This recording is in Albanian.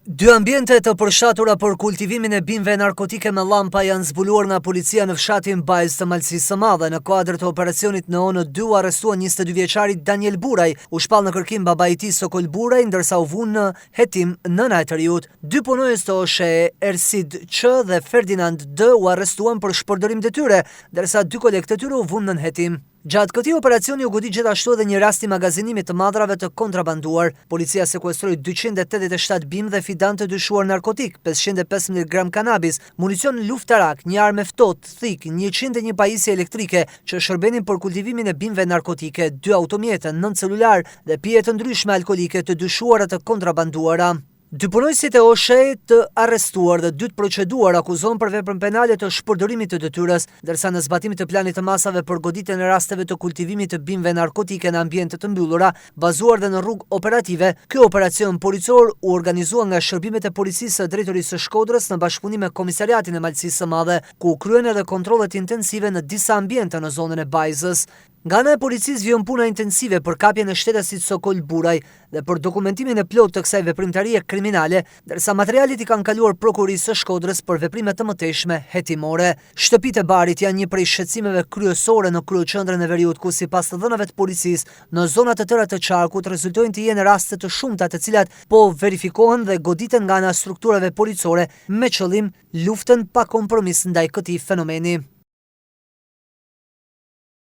Dy ambiente të përshtatura për kultivimin e bimëve narkotike me llampa janë zbuluar nga policia në fshatin Bajzë të Malësisë së Madhe. Në kuadër të operacionit Neon 2 u arrestua 22 vjeçari Daniel Buraj, u shpall në kërkim babai i tij Sokol Buraj, ndërsa u vu në hetim nëna e të riut. Dy punonjës të OSHEE, Ersid Ç dhe Ferdinand D u arrestuan për shpërdorim detyre, ndërsa dy kolegë të tyre u vunë nën hetim. Gjatë këtij operacioni u godit gjithashtu edhe një rast i magazinimit të mallrave të kontrabanduar. Policia sekuestroi 287 bimë dhe fidanë të dyshuar narkotikë, 515 gram kanabis, municion luftarak, një armë e ftohtë, thikë, 101 pajisje elektrike që shërbenin për kultivimin e bimëve narkotike, dy automjete, 9 celularë dhe pije të ndryshme alkoolike të dyshuara të kontrabanduara. Dy punonjësit e OSHEE të arrestuar dhe dy të proceduar akuzohen për veprën penale të shpërdorimit të detyrës, ndërsa në zbatim të planit të masave për goditjen e rasteve të kultivimit të bimëve narkotike në ambiente të mbyllura, bazuar dhe në rrugë operative, ky operacion policor u organizua nga shërbimet e policisë së Drejtorisë së Shkodrës në bashkëpunim me Komisariatin e Malësisë së Madhe, ku u kryen edhe kontrollet intensive në disa ambiente në zonën e Bajzës. Nga ana e policisë vijon puna intensive për kapjen e shtetasit Sokol Buraj dhe për dokumentimin e plotë të kësaj veprimtarie kriminale, ndërsa materialet i kanë kaluar Prokurorisë së Shkodrës për veprime të mëtejshme hetimore. Shtëpitë e barit janë një prej shqetësimeve kryesore në kryeqendrën e veriut ku sipas të dhënave të policisë, në zona të tëra të qarkut rezultojnë të jenë raste të shumta të cilat po verifikohen dhe goditen nga ana e strukturave policore me qëllim luftën pa kompromis ndaj këtij fenomeni.